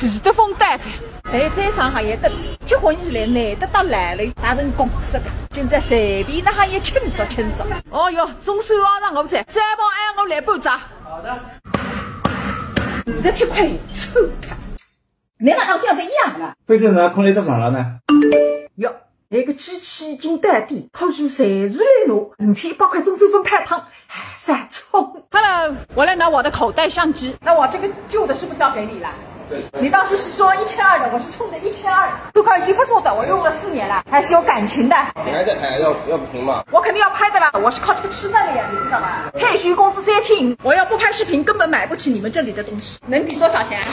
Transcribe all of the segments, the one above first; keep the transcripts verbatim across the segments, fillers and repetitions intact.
皮的风带着。哎，在上海也等，结婚以来难得到来了，达成共识的，现在随便哪哈也庆祝庆祝。哦哟，总算熬上我在，再帮俺我来半只。好的。二十七块，臭他！你哪能想得一样的？非洲人空了一只床了呢？哟，那个机器已经到底，好像侪是来弄，五千一百块总算分派汤。 三冲。Hello，我来拿我的口袋相机。那我这个旧的是不是要给你了？对。你当时是说一千二的，我是冲着一千二。这块已经不错的，我用了四年了，还是有感情的。你还在拍，要要不停吗？我肯定要拍的啦，我是靠这个吃饭的呀，你知道吧？退休工资三千，我要不拍视频根本买不起你们这里的东西。能抵多少钱？啊？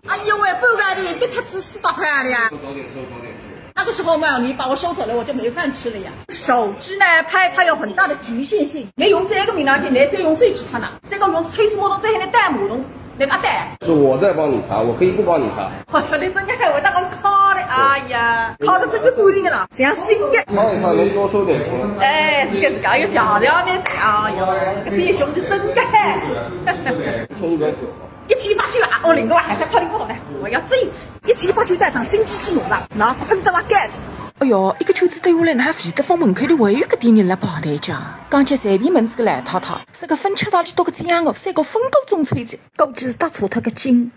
哎呦喂，不该的，这他值四百块啊的呀！早点收，早点收。 那个时候嘛，你把我收走了，我就没饭吃了呀。手机呢，拍它有很大的局限性，你用这个名浪去，你再用手机拍呢，这个用抽水马桶，再用来带马桶，那个带。是我在帮你擦，我可以不帮你擦。我说你真的，我那个靠的，哎呀，靠的真的不行了，像新的。擦一擦能多收点钱。哎，这个是要有讲的，哎呀，这个兄弟真的。一千一百九。 一千八九啊，哦，另外还是靠另外呢，我要这一次，一千八九带上新机器弄了，那困得了盖子。哎哟，一个圈子兜下来，哪还勿是得放门口头还有个店里来排队家？刚才随便问仔个老太太，是个分吃道理多个这样个，三个分包中吹子，估计是打错脱个筋。